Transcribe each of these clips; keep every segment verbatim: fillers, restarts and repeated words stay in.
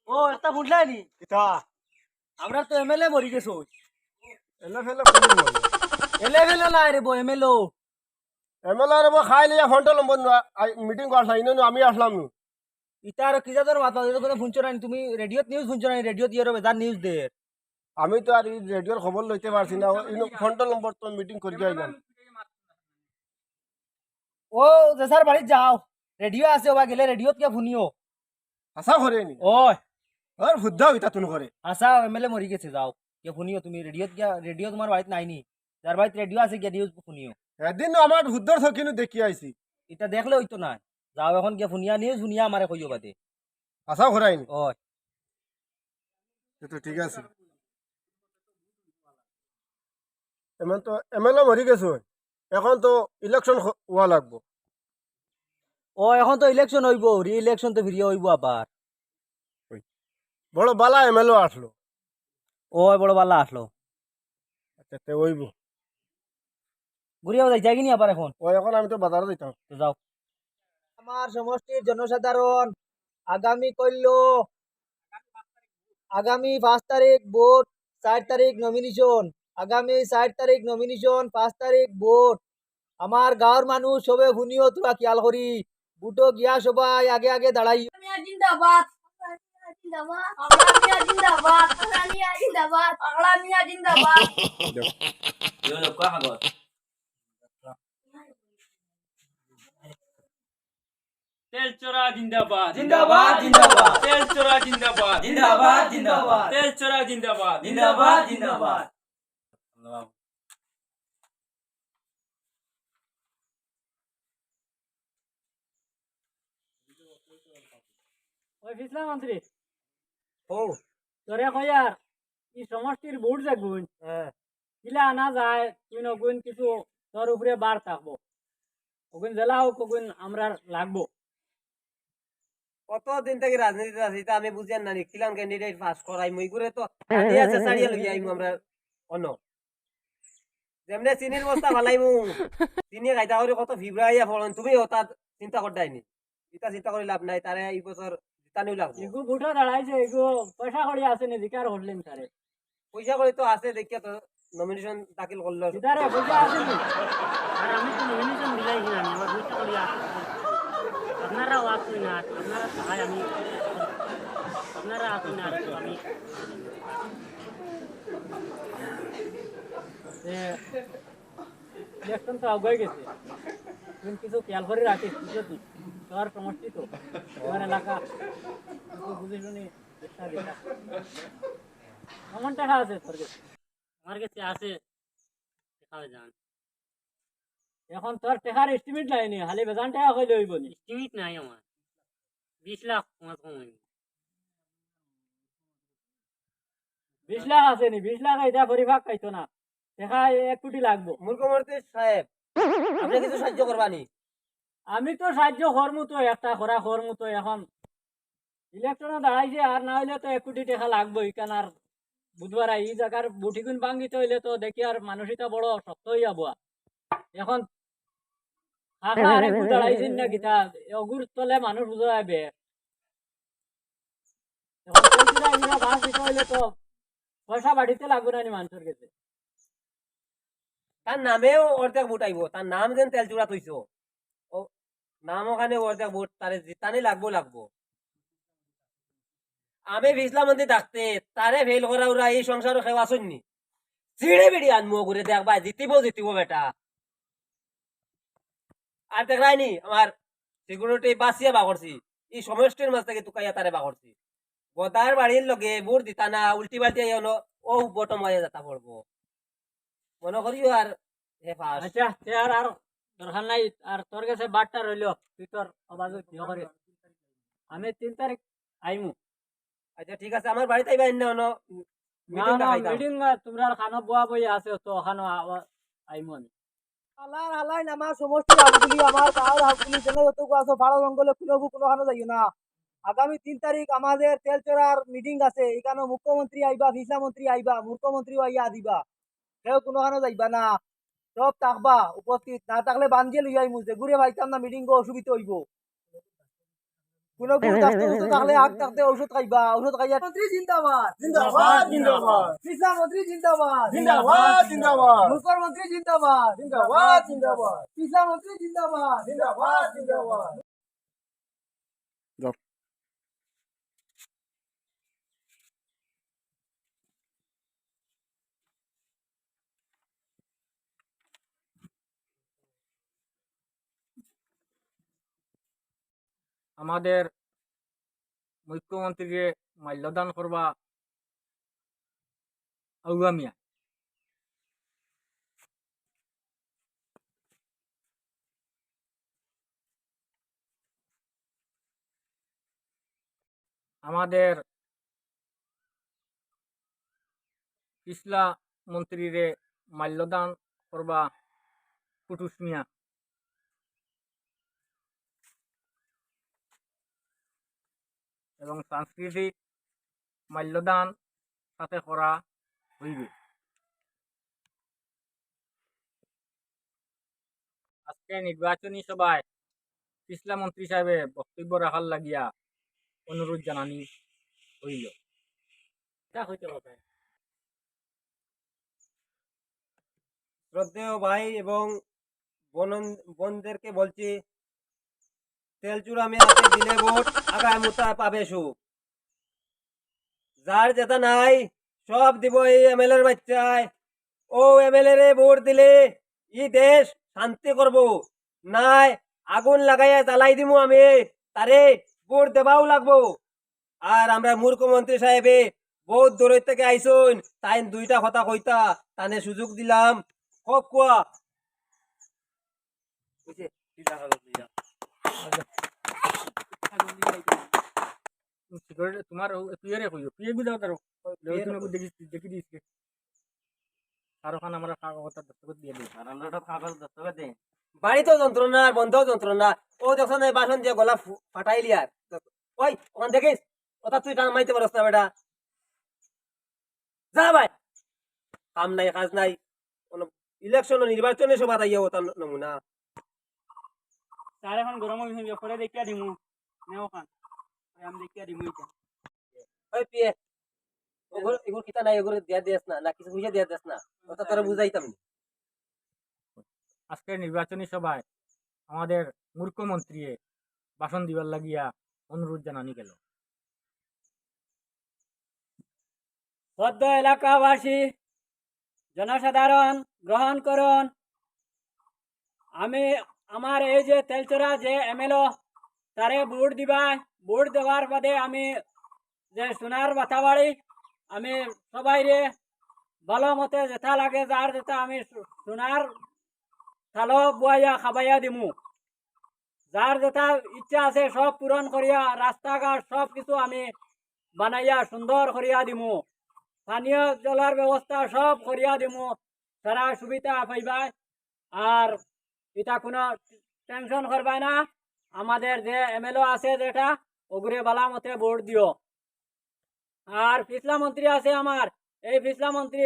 ও, একটা শুনলায়নি? কিতা? আমরার তো এমএলএ মরি গেছে। এমএলএ ফেলে কোন মরি? এমএলএ ফেলে না রে বো, এমএলও। এমএলএ রে বো, খাই লিয়া ফোনটা নম্বর নু, আই, মিটিং করলা, ইনো নু আমি আসলাম নু। ইতা আর কিতা তোর মাথা, ইতা কোনো শুনছো না নি? তুমি রেডিওত নিউজ শুনছো না নি? রেডিওত ইয়েরও বেজার নিউজ দের। আমি তো আর ই রেডিওর খবর লইতে পারছি না, ইনো ফোনটা নম্বর তো মিটিং করি আইলাম। ও, যে স্যার বাড়িত যাও, রেডিও আছে, ওবা গেলে রেডিওত গিয়া শুনিও। হাছা করে নি? ওই। আর হুদ্দা ইতা তুন করে। হাছা, এমএলএ মরি গেছে, যাও। গিয়া শুনিও তুমি রেডিওত গিয়া, রেডিও তোমার বাড়িত নাই নি? যার বাড়িত রেডিও আছে গিয়া নিউজ শুনিও। এদিন আমার হুদ্দর চকিনু দেখি আইছি। ইতা দেখলে অইতো না। যাও এখন গিয়া শুনিয়া নিউজ শুনিয়া আমারে কইও বাদে। হাছা করাই নি? ওই। এ তো ঠিক আছে। এমন তো এমএলএ মরি গেছে, এখন তো ইলেকশন হ-, হওয়া লাগবো। ও, এখন তো ইলেকশন অইবো, রি ইলেকশন তো ফিরিয়া অইবো আবার। ওই, বড় বালা এমএলএ আসলো। ও, বড় বালা আসলো। আচ্ছা, তে অইবো। ঘুরিয়া যাইতায় কি নি আবার এখন? ও, এখন আমি তো বাজারো যাইতাম। তো যাও। আমার সমষ্টির জনসাধারণ, আগামী কইল্য, আগামী পাঁচ তারিখ ভোট, চার তারিখ নমিনেশন। আগামী চার তারিখ নমিনেশন, পাঁচ তারিখ ভোট। আমার গাঁওর মানুষ সবে শুনিও, তোরা খেয়াল করি, ভোটো গিয়া সবাই আগে আগে দাঁড়াই। মিয়া জিন্দাবাদ। জিন্দাবাদ। মিয়া জিন্দাবাদ। মিয়া জিন্দাবাদ। মিয়া জিন্দাবাদ। তেলচোরা জিন্দাবাদ। জিন্দাবাদ, জিন্দাবাদ। তেলচোরা জিন্দাবাদ। জিন্দাবাদ, জিন্দাবাদ। তেলচোরা জিন্দাবাদ। জিন্দাবাদ, জিন্দাবাদ। ওই ফিছলা মন্ত্রী। ও। তোরে কইয়ার, ই সমষ্টির ভোট যেগুন। হ্যাঁ। কিলা আনা যায়, তুই নগুন কিছু তোর উপরে বার থাকবো। ওগুন জেলা হোক, ওগুন আমরার লাগবো। কত দিন থাকি রাজনীতিত আছি, ইতা আমি বুঝিয়ার না নি, কিলান ক্যান্ডিডেট পাস করাইমু, ইগুরে তো আনিয়া আছে, ছাড়িয়া লইয়া আইমু আমরা অন্য। যেমনে চিনির বস্তা ফালাইমু, চিনি খাইতা করি কত ফিবরা আইয়া পড়ন, তুমি ওটা চিন্তা করতায় নি। ইতা চিন্তা করি লাভ নাই, তারে এই বছর জিতানিও লাগবো। ইগু ভোটে দাঁড়াইছে, ইগু পয়সা কড়ি আছে নি, জিকার করলেন তারে। পয়সা কড়ি তো আছে, দেখিয়া তো নমিনেশন দাখিল করলো। ইতারে পয়সা আছে নি? আর আমি তো নমিনেশন দিলাই না, আমার পয়সা কড়ি আছে। আপনারা আছইন না, আপনারা সহায় আমি, আপনারা আছইন না, আমি। এ, ইলেকশন তো আগুয়াই গেছে। তুই কিছু খেয়াল করি রাখিস, বুঝছো তুই? তোর সমষ্টি তো, তোর এলাকা, তুই বুঝে শুনে চেষ্টা দিস। কেমন টাকা আছে তোর কাছে? আমার কাছে আছে, দেখা যান। এখন তোর টাকার এস্টিমেট নাই নি, খালি বেজান টাকা কইলে অইবো নি? এস্টিমেট নাই আমার, বিশ লাখ কমাত কম অইবো। বিশ লাখ আছে নি? বিশ লাখ ইটা পরিপাক খাইতো না। টেকা এক কোটি লাগবো। মূর্খ মন্ত্রী সাহেব, আপনি কিছু সাহায্য করবা নি? আমি তো সাহায্য করমু তো, একটা করা করমু তো। এখন ইলেকশনে দাঁড়াইছে, আর না অইলে তো এক কোটি টেকা লাগবো। ইখান আর বুধবার আই, ই জাগার বুটিগুন ভাঙ্গিতে অইলে তো দেখি আর মানুষ ইতা বড় শক্ত অইয়া বওয়া। এখন কাকা আরেক দাঁড়াইছইন না কিতা, অগুর তলে মানুষ বুঝা যাইবে। এখন তেলচুরা এগুলা বাস দিতে অইলে তো পয়সা বাড়িতে লাগবো না নি মানুষর কাছে। তার নামেও অর্ধেক ভোট আইবো, তার নাম যেন তেলচুরা থইছো। ও, নাম ওখানে অর্ধেক ভোট, তারে জিতানি লাগবো, লাগবো। আমি ফিছলা মন্ত্রী থাকতে তারে ফেল করা উরা এই সংসারো কেউ আছইন নি। চিড়ে বিড়ি আনমু ওগুরে, দেখবায়, জিতিবো, জিতিবো বেটা। আর দেখরায়নি, আমার সিকিউরিটি বাঁচিয়া বার করছি, ই সমষ্টির মাঝ থাকি তুকাইয়া তারে বার করছি। গদার বাড়ির লগে ভোট দিতা না, উল্টি পাল্টি আইয়া অনো, ও বটম আইয়া যাতা পড়বো। মনো করিও আর হে পাস। আচ্ছা, তে আর, আর দরকার নাই, আর তোর কাছে বার্তা রইলো, তুই তোর আওয়াজ ইয়ে করে। আমি তিন তারিখ আইমু। আচ্ছা, ঠিক আছে, আমার বাড়িত আইবা, এনে অনো না, মিটিং না, দেখাইতাম। মিটিং, আহ, তোমরা খানো বওয়া বই আছে, তো ওখানো আবার আইমু আমি। হালার হালাইন আমার সমষ্টির হাবগুলি, আমার গাঁওর হাবগুলি, যেন যতগু আছো, পাড়া জঙ্গলে কুনোগু কুনোখানো যাইও না। আগামী তিন তারিখ আমাদের তেলচোরার মিটিং আছে, ইখানো মুখ্যমন্ত্রী আইবা, ফিছলা মন্ত্রী আইবা, মূর্খ মন্ত্রীও আইয়া দিবা। কেউ কুনোখানো যাইবা না, সব থাকবা উপস্থিত, না থাকলে বান্ধিয়া লইয়া আইমু, যেগুরে পাইতাম না মিটিংগো অসুবিধা অইবো। কোনো ভুল থাকতে, ঔষধ থাকলে আগ থাকতে ঔষধ খাইবা, ঔষধ খাইয়া। মন্ত্রী জিন্দাবাদ। জিন্দাবাদ, জিন্দাবাদ। পিছলা মন্ত্রী জিন্দাবাদ। জিন্দাবাদ, জিন্দাবাদ। মুখ্যমন্ত্রী জিন্দাবাদ। জিন্দাবাদ, জিন্দাবাদ। পিছলা মন্ত্রী জিন্দাবাদ। জিন্দাবাদ, জিন্দাবাদ। আমাদের মুখ্যমন্ত্রীরে মাল্যদান করবা আউয়া মিয়া। আমাদের পিছলা মন্ত্রীরে মাল্যদান করবা কুটুস মিয়া। এবং সাংস্কৃতিক মাল্যদান সাথে করা হইবে। আজকে নির্বাচনী সভায় পিছলা মন্ত্রী সাহেবে বক্তব্য রাখার লাগিয়া অনুরোধ জানানি হইল। শ্রদ্ধেয় ভাই এবং বোন, বোনদেরকে বলছি, তেলচুরা মিয়াকে দিলে ভোট, আগামী মুতায় পাবে সুখ। যার যেটা নাই, সব দিব এই এমএলএর বাচ্চায়। ও এমএলএ রে ভোট দিলে ই দেশ শান্তি করব, নাই আগুন লাগাইয়া জ্বালাই দিমু আমি। তারে ভোট দেবাও লাগবো। আর আমরা মূর্খ মন্ত্রী সাহেবে বহুত দূর থেকে আইছইন, তাইন দুইটা কথা কইতা, তানে সুযোগ দিলাম। কউক্কা। সিগারেট তোমার ও, তুই আরে কইও, তুই এগু যাও তারো। দেখি, দেখি দিস কে। শাহরুখ খান আমার কাগজ দস্তখত দিয়ে দে। আর আমরা তো কাগজ দস্তখত দে। বাড়িতেও যন্ত্রণা, আর বন্ধও যন্ত্রণা। ও দেখছ না, এই বাসন দিয়ে গলা ফু-, ফাটাইলি আর। ওই, ওখান দেখিস, ওটা তুই টান মাইতে পারস না বেটা। যা ভাই, কাম নাই, কাজ নাই, কোনো ইলেকশন, নির্বাচনী সভা তাইয়া ওটা ন-, নমুনা। স্যার, এখন গরম হয়ে গেছে, পরে দেখিয়া দিমু। নেও খান, পরে আমি দেখিয়া দিমু এটা। ওই পিয়ে, ওগুলো, এগুলো কিতা নাই, এগুলো দিয়া দেস না, না কিছু বুঝে দিয়া দেস না, ওটা তোরা বুঝাইতাম না। আজকের নির্বাচনী সভায় আমাদের মুখ্যমন্ত্রী ভাষণ দিবার লাগিয়া অনুরোধ জানানি গেল। সদ্য এলাকাবাসী, জনসাধারণ গ্রহণ করুন। আমি আমার এই যে তেলচুরা যে এমএলএ, তারে ভোট দিবায়, ভোট দেওয়ার বাদে আমি যে সোনার বাতাবাড়ি, আমি সবাইরে ভালো মতে যেটা লাগে, যার যেটা আমি সো-, সোনার থালো বওয়াইয়া খাবাইয়া দিমু। যার যেটা ইচ্ছা আছে সব পূরণ করিয়া রাস্তাঘাট সব কিছু আমি বানাইয়া সুন্দর করিয়া দিমু। পানীয় জলর ব্যবস্থা সব করিয়া দিমু, সারা সুবিধা পাইবায়। আর এটা কোনো টেনশন করবায় না। আমাদের যে এমএলএ আছে যেটা, ওগুরে বালা মতে ভোট দিও। আর পিছলা মন্ত্রী আছে আমার, এই পিছলা মন্ত্রী,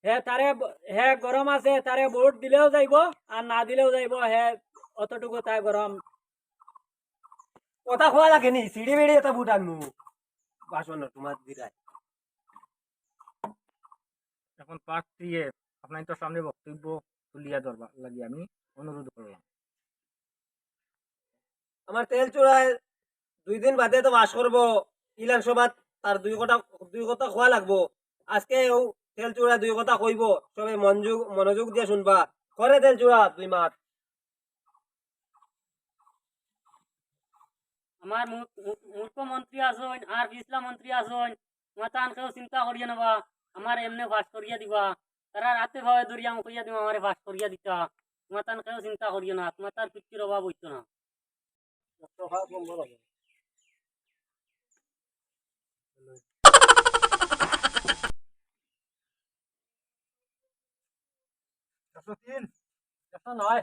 হে তারে ব-, হে গরম আছে, তারে ভোট দিলেও যাইবো আর না দিলেও যাইবো, হে অতটুকু তাই গরম। কথা কওয়া লাগে নি, সিঁড়ি বেড়ি এটা ভোট আনমু। বাসন তোমার দিরাই। এখন পার্ট থ্রি এ আপনার তো সামনে বক্তব্য তুলিয়া ধরবার লাগি আমি অনুরোধ করলাম। আমার তেলচুরায় দুই দিন বাদে তো বাস করবো, ইলান সভাত তার দুই কথা, দুই কথা কওয়া লাগবো। আজকে ও তেলচুরায় দুই কথা কইবো, সবে মনোযোগ, মনোযোগ দিয়া শুনবা। করে তেলচুরা দুই মাত। আমার মু-, মু-, মুখ্যমন্ত্রী আছইন, আর পিছলা মন্ত্রী আছইন, তুমাতান কেউ চিন্তা করিও না বা, আমার এমনে পাস করিয়া দিবা। তারা রাতে ভাবে দরিয়া মুখইয়া দিবা, আমারে পাস করিয়া দিতা। তুমাতান কেউ চিন্তা করিও না, তুমাতার কিচ্ছুর অভাব অইতো না। একশো তিন, একশো নয়।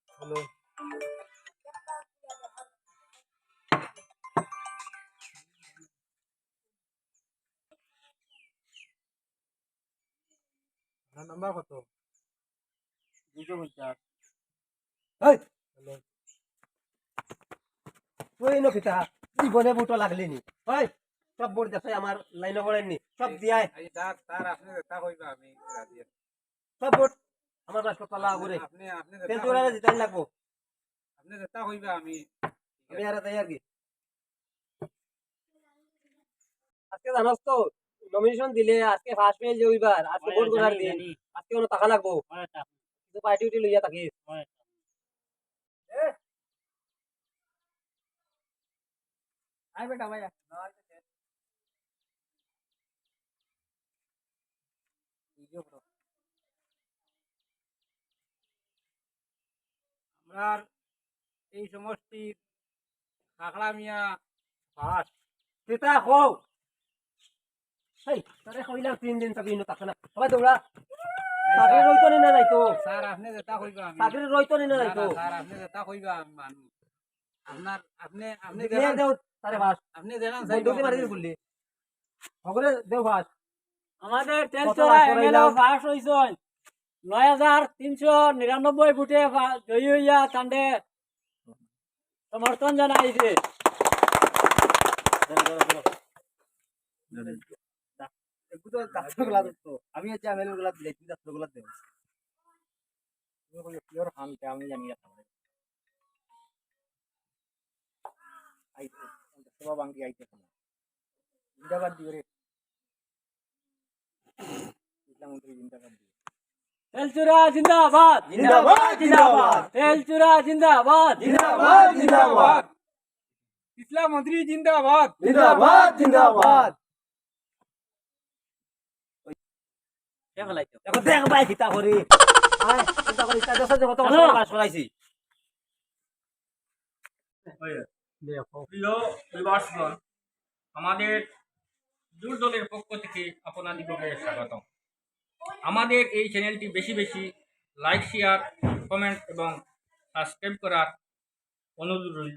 হ্যালো। আপনার নাম্বার কত? দুইশো পঞ্চাশ। এই! হ্যালো। ওই নকিতা, জীবনে ভোটও লাগলি নি। ওই, সব ভোট দেশে আমার লাইনে পড়েননি। সব দিয়ায়। এই স্যার, স্যার, আপনি যেটা কইবা আমি রাজি আছি। সব ভোট আমার বাস কথা লাগবো রে। আপনি, আপনি যেটা তেল চোরারে কইবা, জিতাই লাগবো। আপনি যেটা কইবা আমি আমি আর তাই আর কি। আজকে জানোস তো, নমিনেশন দিলে আজকে ফার্স্ট পেজ রবিবার, আজকে হয়, ভোট করার জানি, দিন। জানি। আজকে অনো থাকা লাগবো। হয়, তা- কিছু পার্টি উটি লইয়া থাকিস। হয়। আয় বেটা, ভাই। আমরার এই সমষ্টির কাকড়া মিয়া ফার্স্ট। কিতা কও? এই, তোরে কইলাম তিন দিন থাকি ইনো থাকো না। সবাই দৌড়া। এই চাকরি স্যার, রইতো নি না যাইতো? স্যার, আপনি যেটা কইবা আমি চাকরি রইতো নি না না, যাইতো? না, স্যার, আপনি যেটা কইবা আমি মানব। আপনার, আপনি, আপনি দিলে জানান, দেও, তারে ফার্স্ট। আপনি জানান, স্যার, বন্দুকি মারি বললি। হগরে দেও ফার্স্ট। আমাদের কত তেলচুরা লাখ করাইলাম? এমএলএ ফার্স্ট হইছইন। নয় হাজার তিনশো নিরানব্বই ভোটে ফা-, জয়ী হইয়া তানরে সমর্থন জানাইছে। একটু তো ডাক্তার গুলা তো, আমি হচ্ছে এমএলএ গুলা দিলে, তুই ডাক্তার গুলা দে। তুমি কই পিওর হান তে আমি জানি না। আইতে, সভা ভাঙ্গি আইতে। জিন্দাবাদ দিও রে। ইসলাম মন্ত্রী জিন্দাবাদ দিও। তেলচুরা জিন্দাবাদ। জিন্দাবাদ, জিন্দাবাদ। তেলচুরা জিন্দাবাদ। জিন্দাবাদ, জিন্দাবাদ। ইসলাম মন্ত্রী জিন্দাবাদ। জিন্দাবাদ, জিন্দাবাদ। দেখো দেখ ভাই, কিতা করি। আয়, কিতা করি, ইটা দেশে যে কত হ্যালো। বছর বাস করাইছি। প্রিয় ভিউয়ার্সগণ, আমাদের দূর দলের পক্ষ থেকে আপনাদিগকে স্বাগতম। আমাদের এই চ্যানেলটি বেশি বেশি লাইক, শেয়ার, কমেন্ট এবং সাবস্ক্রাইব করার অনুরোধ রইল।